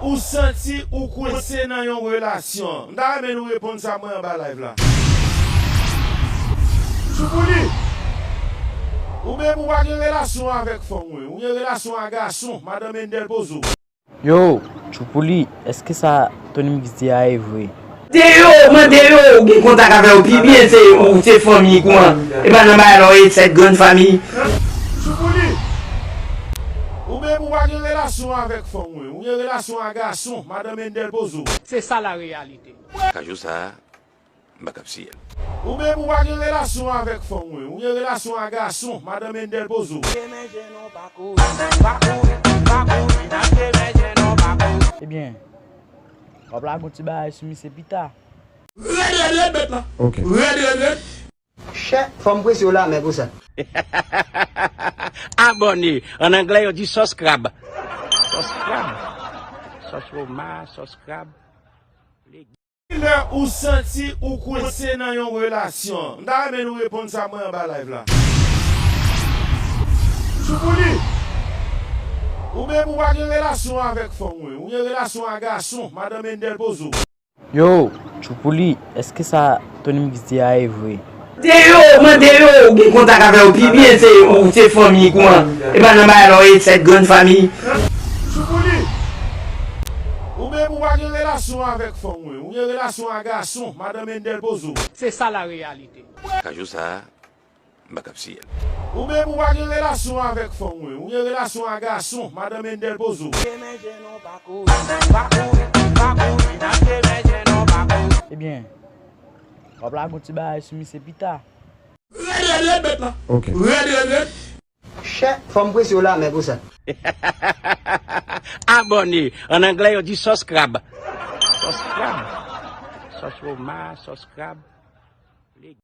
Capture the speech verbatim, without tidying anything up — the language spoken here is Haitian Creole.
Ou santi ou kwense nan yon relasyon? M ta renmen nou reponn sa mwen anba live la. Tchoupouli, ou menm ou pa gen relasyon avèk fanm ou, ou gen relasyon a gason, madan Mendel poze w. Yo, Tchoupouli, èske sa Tony Mix di a e vre? Deyò, mande yo, ou gen kontak avè yo pi byen, se ou se fanmi kouman? E pa nan bagay la, ou e sèt grann fanmi. Tchoupouli, ou menm ou pa gen relasyon avèk fanm ou, ou gen relasyon a gason, madan Mendel poze w. Se sa la reyalite. Kajou sa, m pa kap siyèl. Ou menm ou pa gen relasyon avèk fanm ou, ou gen relasyon a gason, madan Mendel poze w. Ebyen, w ap lage yon ti bagay sou misye pita. Rèd, rèd, rèd, bèt la. Ok. Rèd, rèd, rèd. Chè, fò m prese w la, men pou sa. Abòne. An anglè, yo di subscribe. Subscribe. Subscribe. Kilè ou santi ou kwense nan yon relasyon? M ta renmen nou reponn sa mwen anba live la. Tchoupouli, ou menm ou pa gen relasyon avèk fanm ou, ou gen relasyon a gason, madan Mendel poze w. Yo, Tchoupouli, èske sa Tony Mix di a e vre? Deyò, mande yo, ou gen kontak avè yo pi byen, se ou se fanmi kouman? E pa nan bagay la, ou e sèt grann fanmi. Tchoupouli, ou menm ou pa gen relasyon avèk fanm ou, ou gen relasyon a gason, madan Mendel poze w. Se sa la reyalite. Kajou sa, m pa kap siyèl. Ou menm ou pa gen relasyon avèk fanm ou, ou gen relasyon a gason, madan Mendel poze w. Ebyen, w ap lage yon ti bagay sou misye pita. Rèd, rèd, rèd, bèt la. Ok. Rèd, rèd, rèd. Chè, fò m prese w la, men pou sa. Abòne. An anglè, yo di subscribe. Subscribe. Subscribe. Subscribe.